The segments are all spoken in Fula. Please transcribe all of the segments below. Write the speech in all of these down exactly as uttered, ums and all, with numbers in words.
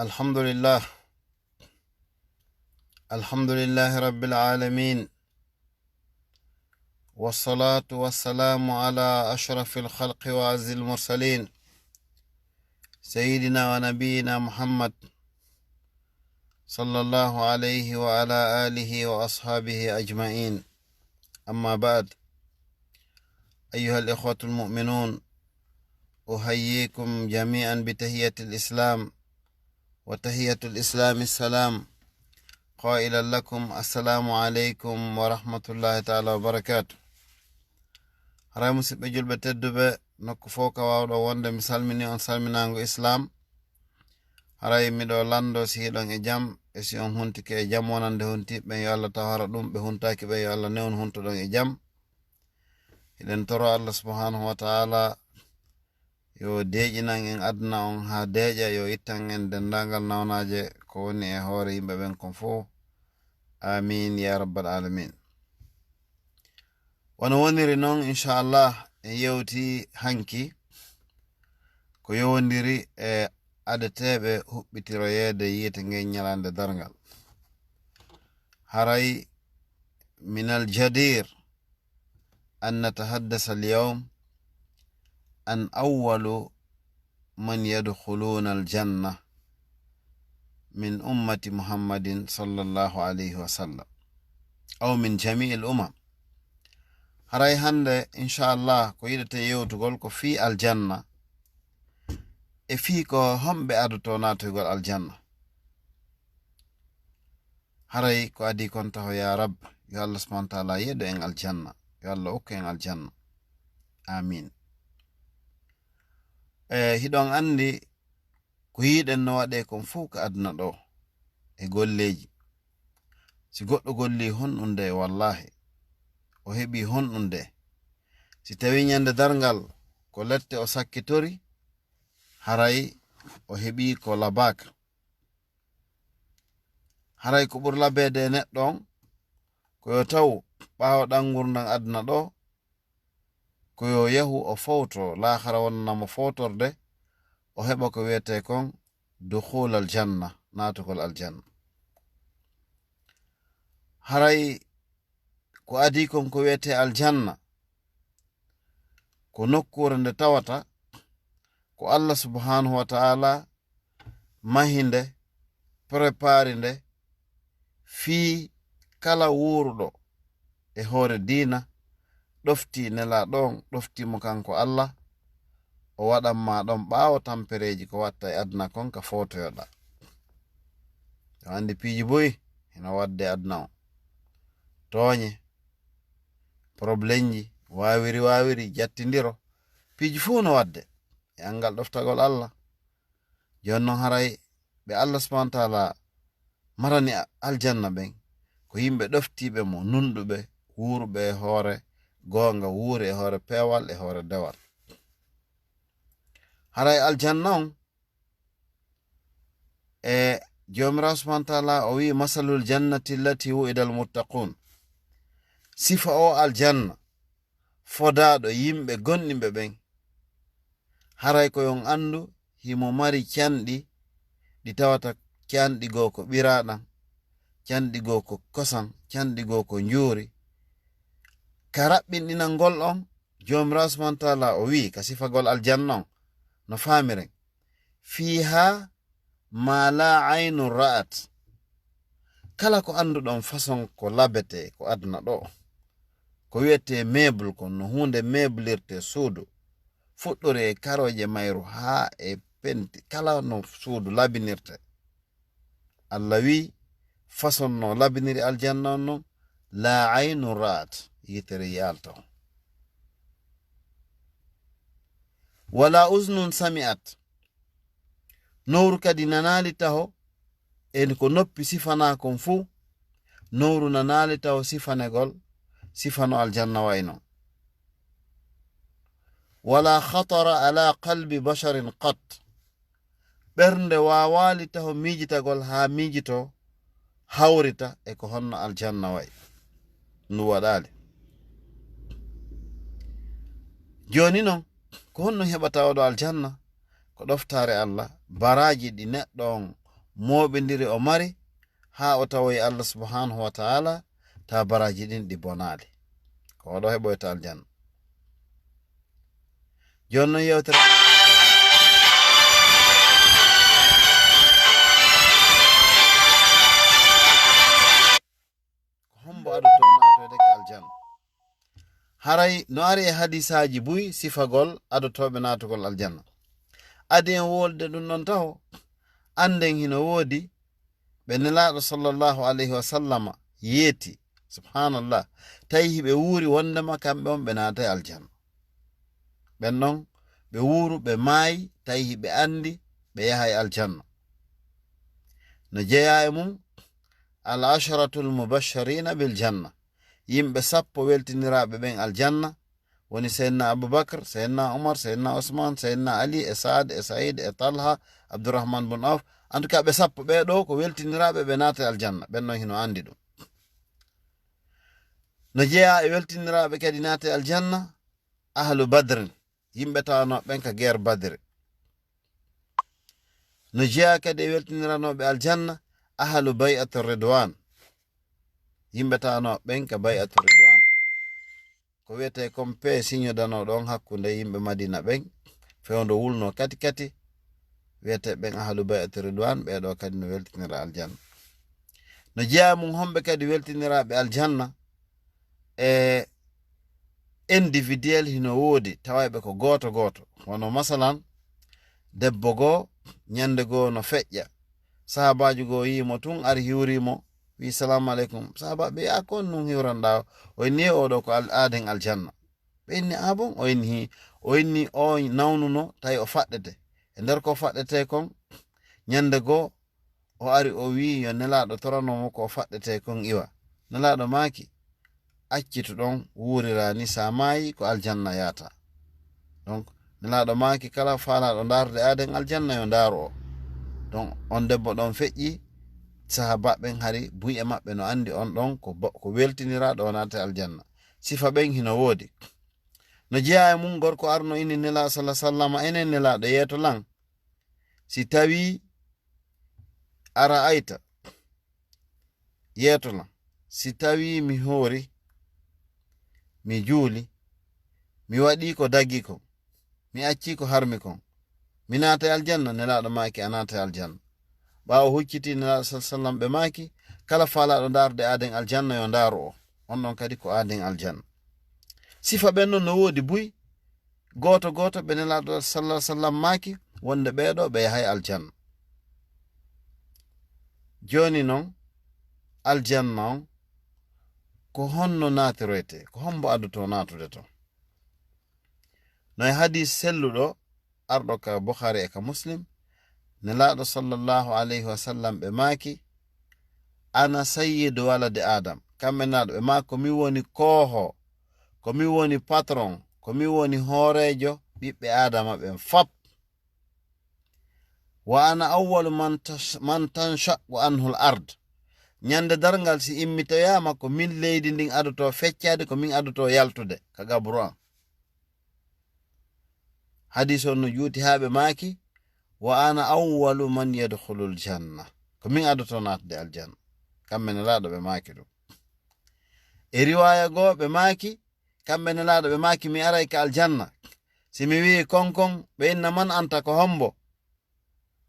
الحمد لله. الحمد لله رب العالمين. والصلاة والسلام على أشرف الخلق وأعز المرسلين، سيدنا ونبينا محمد، صلى الله عليه وعلى آله وأصحابه أجمعين. أما بعد، أيها الإخوة المؤمنون، أحييكم جميعا بتحية الإسلام، وتحية الإسلام السلام، قائلا لكم: السلام عليكم ورحمة الله تعالى وبركاته. Haray, musidɓe julɓe tedduɓe, nokku fof ka waawɗo wonde, mi salmini on salminaango Islaam. Haray miɗo lanndo si hiɗon e jam, e si on huntike e jam wonande huntiiɓe ɓen, yo Allah taw hara ɗum ɓe huntaaki ɓen, yo Allah newnu huntoɗon e jam. Hiɗen toro Allah subhanahu wa ta'ala yo deeƴinan en aduna on haa deeƴa, yo ittan en denndaangal nawnaaje ko woni e hoore yimɓe ɓen kon fof. Amin ya rabbal alamin. Wano woniri non, inchallah, en yewti hanki ko yowondiri e adeteeɓe huɓɓitiroyeede yiite ngen ñalaande darngal. Haray minal jadir أن نتحدث اليوم عن أول من يدخلون الجنة من أمة محمد صلى الله عليه وسلم، أو من جميع الأمم. Haray hannde, inchallah, ko yiɗete yewtugol ko fii aljanna, e fii ko homɓe adotoo naatoygol aljanna. Haray ko adii kon taho, ya Rab, yo Allah subhanahu wa ta'ala yeɗo en aljanna, yo Allah okku en aljanna. Amin. E hiɗon anndi ko yiɗen no waɗee kon fof ka aduna ɗo, e golleeji. Si goɗɗo gollii honɗun de, wallahi, o heɓii honɗun de. Si tawii ñande darngal ko lette o sakkitori, haray o heɓii ko labaaka. Haray ko ɓuri labeede e neɗɗo on, ko yo taw ɓaawo ɗan ngurndan aduna ɗo, ko yo yahu o fowto, laahara wonnana mo fowtorde, o heɓa ko wiyetee kon dukhul aljanna, naatugol aljanna. Haray ko adii kon ko wiyetee aljanna, ko nokkuure nde tawata ko Allah subhanahu wa ta'ala mahi nde, prepari nde, fii kala wuuruɗo e hoore diina, ɗoftii Nelaaɗo on, ɗoftii mo kanko Allah, o waɗan ma ɗon ɓaawo tampereeji ko watta e aduna kon ka footoyoɗaa. Yo anndi piiji buy hino waɗde aduna on. Tooñe, problemji, waawiri waawiri, jattindiro, piiji fuu no waɗde e anngal ɗoftagol Allah. Jooni non haray ɓe Allah subhanahu wa ta'ala marani a-, aljanna ɓen, ko yimɓe ɗoftiiɓe mo, nunɗuɓe, wuuruɓe e hoore goonga, wuuri e hoore peewal, e hoore dewal. Haray aljanna on, e Joomiraaɗo subhanahu wa ta'ala o wi'i: "Masalul jannati allati wu'ida al muttaqun." Sifa o aljanna fodaaɗo yimɓe gonɗinɓe ɓen. Haray ko yon anndu himo mari canɗi ɗi tawata canɗi goo ko ɓiraaɗan, canɗi goo ko kosan, canɗi goo ko njuuri. Ka raɓɓinɗinangol on, Joomiraaɗo subhanahu wa ta'ala o wi'i ka sifagol aljanna on, no faamiren: "Fiihaa maa laa aynun ra'at." Kala ko annduɗon façon ko labetee ko aduna ɗo, ko wiyetee meuble kon, no huunde meublirtee suudu, fuɗɗori e karooje mayru haa e penti, kala no suudu labinirtee. Allah wi'i, façon no labiniri aljanna on non, laa aynun ra'at, yitere yi'aali taho. Wala uznun sami'at, nowru kadi nanaali taho, e ko noppi sifanaa kon fuu, nowru nanaali taho sifanegol, sifano aljanna wayno. Wala khatara ala qalbi basharin qat, ɓernde waawaali taho miijitagol haa miijito hawrita e ko honno aljanna wa'i. Ndu waɗaali. Jooni non, ko honno heɓata oɗo aljanna? Ko ɗoftaare Allah, baraaji ɗi neɗɗo on mooɓindiri o mari, haa o tawoyi Allah subhanahu wa ta'ala, ta baraaji ɗin ɗi bonaali. Ko oɗo heɓoyta aljanna. Jooni non yewtere. Ko hombo adotoo naatoyde ka aljanna? Haray no ari e hadisaaji buy sifagol adotooɓe naatugol aljanna. Adi en wolde ɗum ɗon taho, annden hino woodi ɓe Nelaaɗo sallallahu alayhi wa sallama yeeti, subhanallah, tawi hiɓe wuuri wondema kamɓe on ɓe naatay aljanna. Ɓen non ɓe wuuru, ɓe maayi, tawi hiɓe anndi ɓe yahay aljanna. No jeyaa e mum al asharatul mubashshirina bil janna, yimɓe sappo weltiniraaɓe ɓen aljanna, woni Seydina Abubakar, Seydina Umar, Seydina Usman, Seydina Ali, e Saad, e Said, e Talha, Abdurrahman bun Auf. En tout cas, ɓe sappo ɓee ɗoo ko weltiniraaɓe ɓe naata aljanna. Ɓen non hino anndi ɗum. No jeyaa e weltiniraaɓe kadi naata aljanna, ahlu Badrin, yimɓe tawanoo ɓen ka guerre Badri. No jeyaa kadi e weltiniranooɓe aljanna, ahlu bay'atu ridwan, yimɓe tawanoo ɓen ka bay'atu ridwan. Ko wiyetee kon pee siñodanoo ɗon hakkunde yimɓe Madina ɓen, fewndo wulnoo kati kati, wiyetee ɓen ahlu bay'atu ridwan, ɓee ɗoo kadi no weltinira aljanna. No jeyaa mum homɓe kadi weltiniraaɓe aljanna, e individuel hino woodi, tawayɓe ko gooto gooto. Wano masalan, debbo goo, ñande goo no feƴƴa. Sahaabaajo goo yii mo tun, ari hiwrii mo, wii, "Salaamu aleykum." Sahaabaaɓe, "Yaa, ko on nun hiwranɗaa?" O inni, "Ee, oo ɗoo ko al-, aaden aljanna." Ɓe inni, "Ah bon?" O inni, "Hii." O inni, o nawnuno, tawi o faɗɗete. E nder ko faɗɗetee kon, ñande goo, o ari, o wii yo Nelaaɗo torano mo ko o faɗɗetee kon iwa. Nelaaɗo maaki, "Accitu ɗon, wuurira ni, sa maayi ko aljanna yaata." Donc, Nelaaɗo maaki, "Kala faalaaɗo ndaarde aaden aljanna yo ndaaru o." Donc, on debbo ɗon feƴƴi, sahaabaaɓe ɓen hari buy e maɓɓe no anndi on ɗon ko bo-, ko weltiniraaɗo o naata aljanna. Sifa ɓen hino woodi. No jeyaa e mum gorko arno inni Nelaaɗo sallallahu alaihi wasallam, "Enen Nelaaɗo, yeeto lan. Si tawii ara ayta, yeeto lan. Si tawii mi hoori, mi juuli, mi waɗii ko dagii kon, mi accii ko harmi kon, mi naatay aljanna?" Nelaaɗo maaki, "A naatay aljanna." Ɓaawo hucciti Nelaaɗo sallallahu alaihi wasallam ɓe maaki, "Kala faalaaɗo ndaarde aaden aljanna yo ndaaru o." On ɗon kadi ko aaden aljanna. Sifa ɓen non no woodi buy, gooto gooto ɓe Nelaaɗo sallallahu alaihi wasallam maaki wonde ɓee ɗoo ɓe yahay aljanna. Jooni non, aljanna on, ko honno naatiroytee? Ko hombo adotoo naatude ton? No e hadiis selluɗo, arɗo ka Bukhari e ka Muslim, Nelaaɗo sallallahu alaihi wasallam ɓe maaki, "Ana sayyidu waladi Adam." Kamɓe Nelaaɗo ɓe maaki, "Ko mi woni kooho, ko mi woni patron, ko mi woni hooreejo ɓiɓɓe Adama ɓen fop. Wa ana awwalu man tash-, man tanshaqqu anhul ard." Ñande darngal si immitoyaama, ko min leydi ndin adotoo feccaade, ko min adotoo yaltude ka gaburu an. Hadiis on no juuti haa ɓe maaki, "Wa ana awwalu man yadkhulul janna." Ko min adotoo naatde aljanna. Kamɓe Nelaaɗo ɓe maaki ɗum. E riwaaya goo ɓe maaki, kamɓe Nelaaɗo ɓe maaki, "Mi aray ka aljanna. Si mi wi'i kon kon, ɓe inna, 'Man anta?', ko hombo?"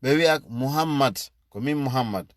Ɓe wi'a, "Muhammad, ko min Muhammad."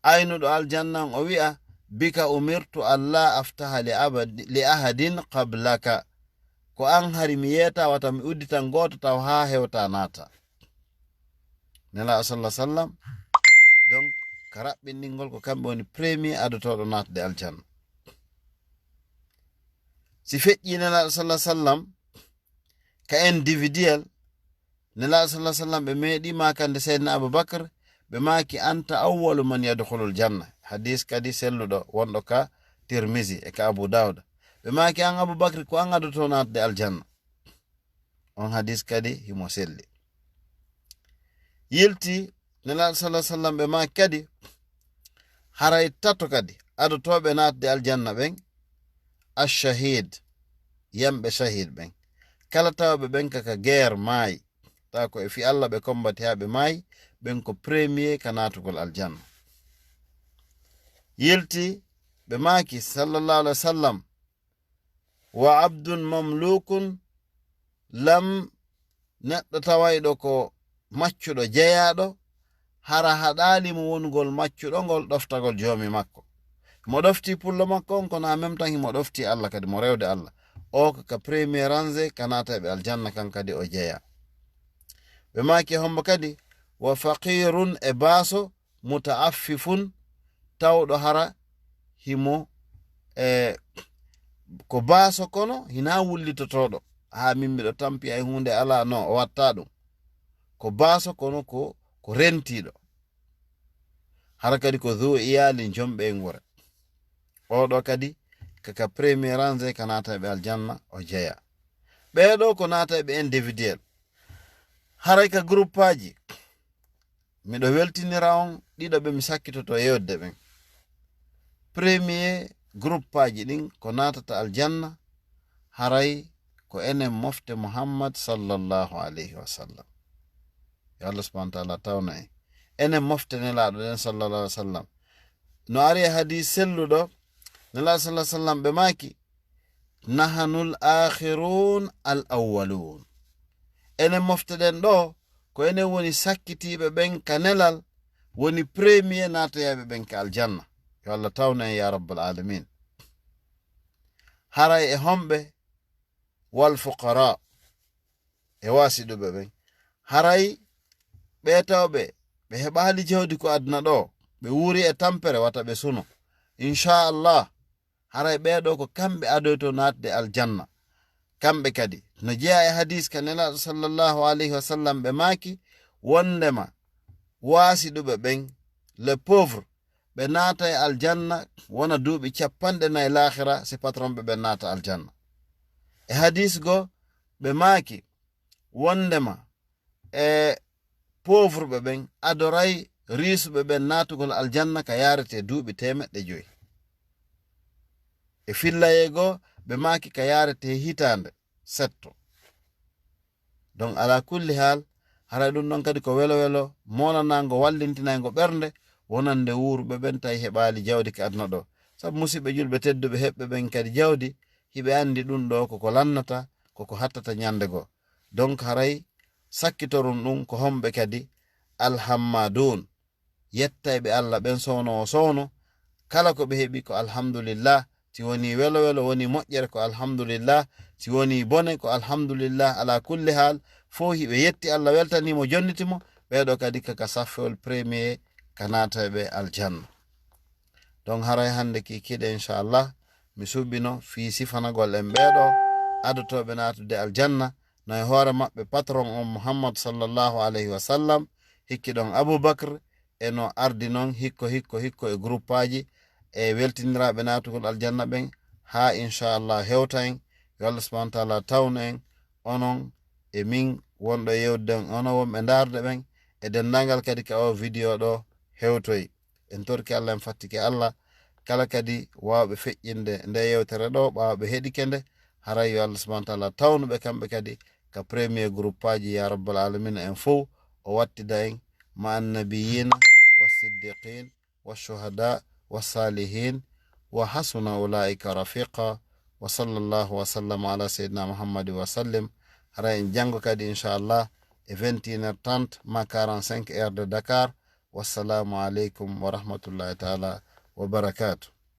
Aynuɗo aljanna on o wi'a, "Bika umirtu alla aftaha li abadi, li ahadin qablaka." Ko an hari mi yeeta wata mi udditan gooto taw haa hewta naata. Nelaaɗo sallallahu alaihi wasallam, donc, ka raɓɓinɗingol ko kamɓe woni premier adotooɗo naatde aljanna. Si feƴƴi Nelaaɗo sallallahu alaihi wasallam, ka individuel, Nelaaɗo sallallahu alaihi wasallam ɓe meeɗi maakande Seydina Abubakar, ɓe maaki, "Anta awwalu man yadkhulul janna." Hadiis kadi selluɗo wonɗo ka Tirmizi e ka Abu Dawud. Ɓe maaki, "An Abubakar, ko an adotoo naatde aljanna." On hadiis kadi himo selli. Yilti Nelaaɗo sallallahu alaihi wasallam ɓe maaki kadi, haray tato kadi adotooɓe naatde aljanna ɓen, ash-shahid, yamɓe shahid ɓen. Kala tawɓe ɓen ka, ka guerre maayi, Tawa ko e fii Allah ɓe kombati haa ɓe maayi, ɓen ko premier ka naatugol aljanna. Yilti ɓe maaki, sallallahu alaihi wasallam, "Wa abdun mamlukun lam", neɗɗo tawayɗo ko maccuɗo jeyaaɗo, hara haɗaali mo wonugol maccuɗo ngol ɗoftagol joomi makko. Mo ɗofti pullo makko on, kono en même temps himo ɗofti Allah kadi, mo rewde Allah. O ko ka premier rangée ka naata ɓe aljanna, kan kadi o jeya. Ɓe maaki hombo kadi, "Wa faqirun", e baaso, "muta'affifun", tawɗo hara himo, e, ko baaso kono hina wullitotooɗo. Haa min miɗo tampi ay huunde alaa no o watta ɗum. Ko baaso kono ko, ko rentiiɗo. Hara kadi ko dhu iyalin, jom ɓeynguure. Oɗo kadi ka, ka premier rangée ka naata ɓe aljanna o jeya. Ɓeeɗo ko naata ɓe individuel. Haray ka groupaaji, miɗo weltinira on ɗiɗo ɓe mi sakkitoto yewde ɓen. Premier groupaaji ɗin ko naatata aljanna, haray ko enen mofte Muhammad sallallahu alayhi wa sallam. Yo Allah subhanahu wa ta'ala tawna en. Enen mofte Nelaaɗo ɗen sallallahu alayhi wa sallam. No ari e hadis selluɗo, Nelaaɗo sallallahu alayhi wa sallam ɓe maaki, "Nahanul akhirun al awwalun." Enen mofte ɗen ɗo, ko enen woni sakkitiiɓe ɓen ka nelal, woni premier naatoyaaɓe ɓen ka aljanna. Yo Allah tawna en ya rabbal alamin. Haray e homɓe? Wal fuqara, e waasiɗuɓe ɓen. Haray ɓe tawɓe ɓe heɓaali jawdi ko aduna ɗo, ɓe wuuri e tampere, wata ɓe suno. Inchallah, haray ɓeeɗo ko kamɓe adoyto naatde aljanna. Kamɓe kadi, no jeyaa e hadis ka Nelaaɗo sallallahu alayhi wa sallam, ɓe maaki wondema waasiɗuɓe ɓen, les pauvres, ɓe naata e aljanna, wona duuɓi capanɗe nayi laakhira, si patron ɓe ɓen naata aljanna. E hadis go, ɓe maaki wondema e pauvre ɓe ɓen adoray riisuɓe ɓen naatugol aljanna ka yaarete duuɓi teemeɗɗe joyi. E fillayee goo, ɓe maaki ka yaarete hitaande setto. Donc, ala kulli haal, haray ɗum ɗon kadi ko welo welo, moolanaango, wallintinayngo ɓernde, wonande wuuruɓe ɓen tawi heɓaali jawdi ka aduna ɗo. Sabu musiɓɓe julɓe tedduɓe heɓɓe ɓen kadi jawdi, hiɓe anndi ɗum ɗo koko lannata, koko hattata ñande goo. Donc, haray sakkitorun ɗum ko homɓe kadi? Alhammadun. Yettayɓe Allah ɓen sowno o sowno, kala ko ɓe heɓi ko alhamdulillah, si woni welo welo, woni moƴƴere ko alhamdulillah, si woni bone ko alhamdulillah, ala kulli haal, fof hiɓe yetti Allah, weltani mo, jonniti mo, ɓeeɗo kadi kaka saffewol premier ka naatayɓe aljanna. Donc haray hannde ki kiɗe, inchallah, mi suɓino fii sifanagol en ɓeeɗo adotooɓe naatude aljanna, no e hoore maɓɓe patron on Muhammad sallallahu alayhi wa sallam, hikki ɗon Abu Bakr, e no ardi non hikko, hikko, hikko e gruppaaji e weltiniraaɓe naatugol aljanna ɓen, haa inchallah hewta en. Yo Allah subhanahu wa taala tawnu en, onon e min wonɗo e yewtude on, onon wonɓe ndaarde ɓen, e denndaangal kadi ka o video ɗo hewtoyi. En torki Allah, en fattike Allah. Kala kadi waawɓe feƴƴinde nde yewtere ɗo, ɓaawo ɓe heɗike nde, haray yo Allah subhanahu wa taala tawnu ɓe kamɓe kadi ka premier gruppaaji, ya rabbal alamina, en fow o wattida en ma annabiyina wa siddiqin wa shuhada wa salihin wa hasuna ulaika rafiqa. Wa sallallahu wa sallama ala sayyidina Muhammad wa sallim. Haray en janngo kadi, inchallah, e vingt et une heures trente ma quarante-cinq heures de Dakar. Wassalamu aleykum wa rahmatullahi taala wa barakatuh.